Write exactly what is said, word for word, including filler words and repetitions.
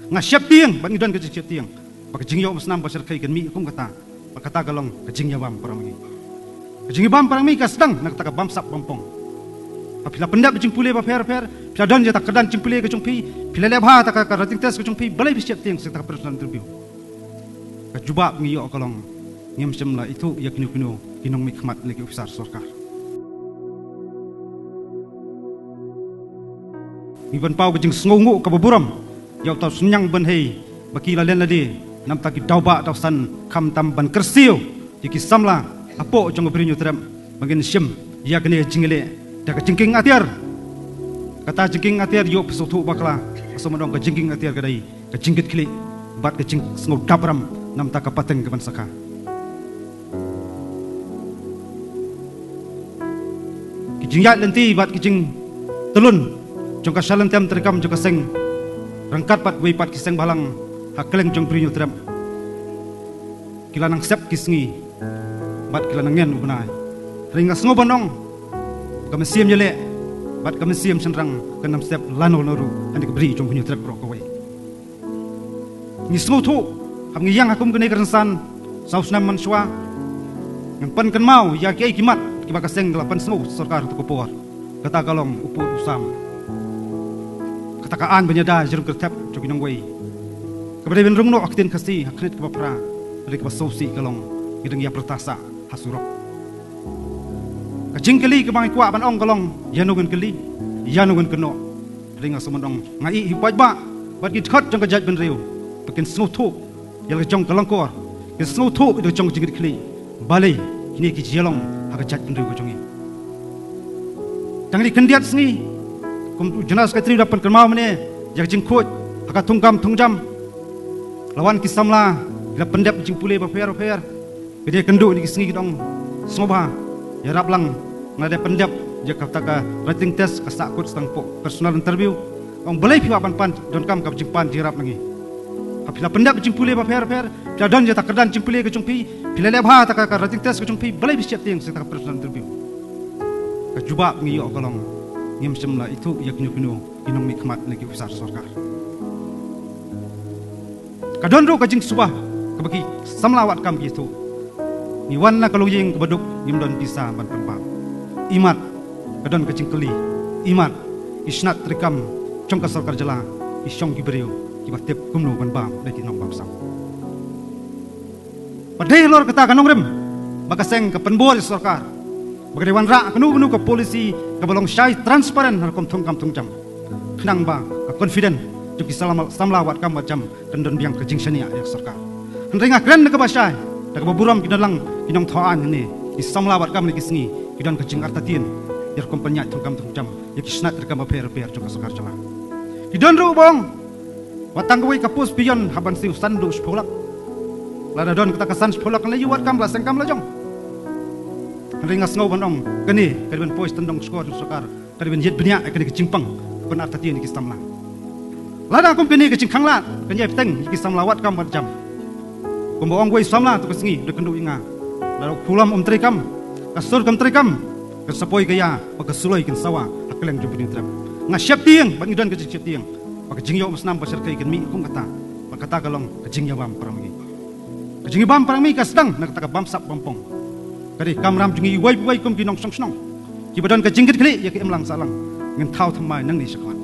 Nga sheptieng bad ngi don ka jingsheptieng ba ka jingïoh umsnam ba shyrkhei kan mih kum kata, ba kata ka long ka jingïabam para ma ngi. Ka jingïabam para ma ngi ka sdang na kata ka bamsap bampong. Haba phi la pyndep jingpule bapher bapher, phi la don ïa kata ka kyrdan jingpule ka jong phi, phi la leh bha kata ka, ka writing test ka jong phi, balei phi sheptieng sha kata ka personal interview? Ka jubab ngi ïoh ka long, ngim shym la ithuh ïa kino kino ki nongmihkhmat ne ki ophisar sorkar. Ngi pynpaw ka jingsngewnguh kaba burom ïa uta u synñiang bynhei ba ki la len lade na bynta ki daw bah daw san, khamtam ban kyrsiew ïa ki samla hapoh jong ka Bri Hynñiewtrep ba ngin shim ïa kane ka jingïaleh da ka jingkieng atiar. Kata jingkieng atiar ïoh phi sngewthuh bakla, ka sngewbha ban ong ka jingkieng atiar ka dei ka jingkitkhlieh bad ka jingsngew dap ram na bynta ka pateng kaban sa kha. Ki jingïaid lynti bad ki jingtylun jong ka sha lyntem treikam jong ka seng ryngkat bad kiwei pat ki seng bhalang ha kylleng jong Bri Hynñiewtrep ki la nang sep ki sngi bad ki la nang ngen u bnai. Hynrei nga sngew ban ong, ka mynsiem ïaleh bad ka mynsiem shynrang kan ym sep lano lano ruh ha kane ka bri jong Hynñiewtrep baroh kawei. Ngi sngewthuh, haba ngi ïeng ha kum kane ka rynsan saw snem mynshuwa, ngan pynkynmaw ïa kiei ki mat kiba ka seng ka la pynsngew sorkar ha kato ka por. Kata ka long u pud u sam, kata ka aiñ ban ïada jingkyrthep jong ki nongwei, kaba dei ban rung noh ha ka ktien Khasi ha ka khynnah kaba phra. Hynrei kaba sngewsih ka long, ngi dang ïa pyrta sah ha surok. Ka jingkylli kaba ngi kwah ban ong ka long, ïano ngin kylli, ïano ngin kynnoh? Hynrei nga sngewbha ban ong, nga ïeh hi paidbah bad ki dkhot jong ka jaitbynriew ba kin sngewthuh ïa la ka jong ka lyngkor, kin sngewthuh ïa la ka jong ka jingkitkhlieh, balei kine ki jia long ha ka jaitbynriew ka jong ngi. Tang kine khyndiat sngi, kum u General Secretary u la pynkynmaw mynne, ïa ka jingkhuid ha ka thungkam thungjam, la wan ki samla ki la pyndep jingpule bapher bapher. Kine kynduh kine ki sngi ki dang sngewbha, ïarap lang, nga dei pyndep ïa kata ka writing test, ka sahkut sdang poh personal interview. Ong balei phi wad ban pan, donkam ka jingpan jingïarap na ngi. Haba phi la pyndep jingpule bapher bapher, phi la don ïa kata ka kyrdan jingpule ka jong phi, phi la leh bha kata ka, ka writing test ka jong phi, balei phi sheptieng sha kata ka personal interview? Ka jubab ngi ïoh ka long, ngim shym la ithuh ïa kino kino ki nongmihkhmat ne ki ophisar sorkar. Ka don ruh ka jingsuba kaba ki samla wad kam ki ithuh. Ngi wan na ka longïing kaba duk, ngim don pisa ban pynbam. Imat ka don ka jingkylli, imat ki shnat treikam jong ka sorkar jylla ki shong ki briew kiba tip kumno ban bam da ki nongbamsap. Ba dei halor kata ka nongrim ba ka seng ka pynbor ïa sorkar ba ka dei wanrah kano kano ka policy kaba long shai, transparent, ha rukom thungkam thungjam, khnang ba ka confidence jong ki samla, samla wad kam wad jam kan don biang ka jingshaniah ïa ka sorkar. Hynrei nga kren da kaba shai, da kaba burom, ki don lang ki nongthaw aiñ hangne, ki samla wad kam kine ki sngi ki don ka jingartatien ïa rukom pynïaid thungkam thungjam ïa ki shnat treikam bapher bapher jong ka sorkar jylla. Ki don ruh ba ong, wat tang kawei ka post peon hap ban siew san haduh shiphew lak. Lada don kata ka san shiphew lak, kan la ïoh wad kam, la seng kam la jong. Hynrei nga sngew ban ong, kane ka dei ban poi sha tyndong shkor jong sorkar, ka dei ban ïit bniah ïa kane ka jingpang, ban artatien ïa ki samla. Lada kum kane ka jingkhanglad kan ïai bteng ïa ki samla wad kam wad jam, kumba ong uwei u samla, to ka sngi u da kynduh ïa nga, lada u khulom um treikam, ka sur kam treikam, kan sa poi ka ïa, bad ka suloi kan sawa ha kylleng jong Bri Hynñiewtrep. Nga sheptieng bad ngi don ka jingsheptieng ba ka jingïoh umsnam ba shyrkhei kan mih kum kata, ba kata ka long ka jingïabam para ma ngi. Ka jingïabam para ma ngi ka sdang na kata ka bamsap bampong. Ka dei kamram jong ngi iwei pa iwei kum ki nongshong shnong kiba don ka jingkitkhlieh ïa ka imlang sahlang, ngin thaw thymmai nangne shakhmat.